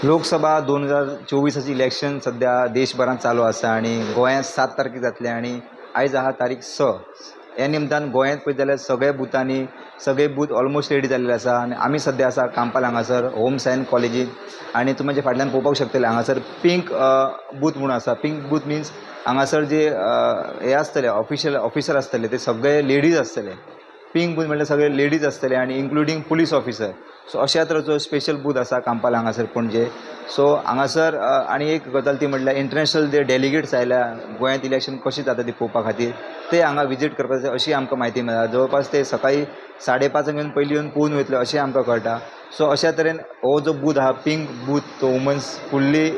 Lok Sabha 2024आची election सध्या देशभरांत चालू आसा आनी गोंयांत 7 तारखेक जातलें आनी आयज आहा तारीख 6. ह्या निमतान गोंयांत पळयत जाल्यार सगळ्या बुथांनी सगळे बूथ ऑलमोस्ट रेडी जाल्ले आसा आनी आमी सद्या आसा कांपाल हांगासर होम सायन्स कॉलेजींत आनी तुमी म्हाज्या फाटल्यान पळोवपाक शकतले, हांगासर पींक बूथ म्हणून आसा. पींक बूथ मिन्स हांगासर जे हे आसतले, ऑफिशियल ऑफिसर आसतले, ते सगळे लेडीज आसतले. पींक बूथ म्हणल्यार सगळे लेडीज आसतले आनी इन्क्लुडींग पुलीस ऑफिसर. सो अशा तरेचो स्पेशल बूथ आसा कांपाल हांगासर पणजे. सो हांगासर आनी एक गजाल ती म्हटल्यार इंटरनॅशनल जे डेलिगेट्स आयल्या गोंयांत इलेक्शन कशें जाता ती पळोवपा खातीर, ते हांगा विजीट करपाचे अशी आमकां म्हायती मेळ्ळा. जवळपास ते सकाळी 5:30 येवन पयलीं येवन पळोवन वयतले अशें आमकां कळटा. सो अशा तरेन हो जो बूथ आहा, पींक बूथ, तो वुमन्स फुल्ली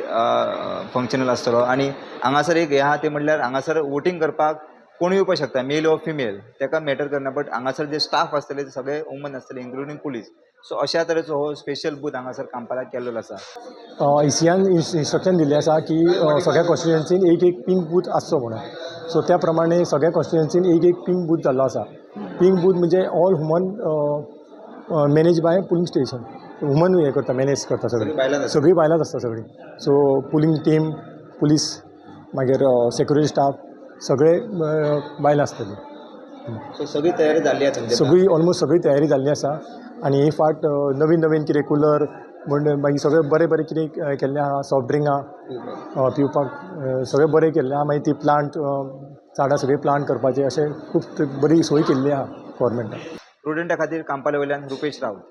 फंक्शनल आसतलो. आनी हांगासर एक हें आहा तें म्हटल्यार हांगासर वोटींग करपाक कोण येवपाक शकता, मेल ऑर फिमेल, ताका मॅटर करना, बट हांगासर जे स्टाफ आसतले ते सगळे वुमन आसतले, इन्क्लुडींग पुलीस. सो अशा तरेचो हो स्पेशल बूथ हांगासर कांपाला केल्लो आसा. इसीआन इन्स्ट्रक्शन दिल्लें आसा की सगळ्या कॉन्स्टिट्युएन्सीन एक एक पींक बूथ आसचो म्हणून. सो त्या प्रमाणे सगळ्या कॉन्स्टिट्युएन्सीन एक एक पींक बूथ जाल्लो आसा. पींक बूथ म्हणजे all woman manage by polling station. Woman हें करता, मॅनेज करता सगळें. सगळीं बायलांच आसता. सगळीं बायलांच आसता सगळीं. सो पुलींग टीम, पुलीस, मागीर सेक्युरिटी स्टाफ, सगळे बायलां आसतलीं. सो सगळी तयारी जाल्ली आसा तुमची? सगळी, ऑलमोस्ट सगळी तयारी जाल्ली आसा. आनी ही फाट नवीन नवीन कितें कुलर म्हण, मागीर सगळें बरें बरें कितें केल्लें आहा, सॉफ्ट ड्रिंकां पिवपाक, सगळें बरें केल्लें आहा. मागीर ती प्लांट, झाडां सगळीं प्लांट करपाची, अशें खूब बरी सोय केल्ली आहा गोवोरमेंटान. प्रुडंटा खातीर कांपाले वयल्यान रुपेश राऊत.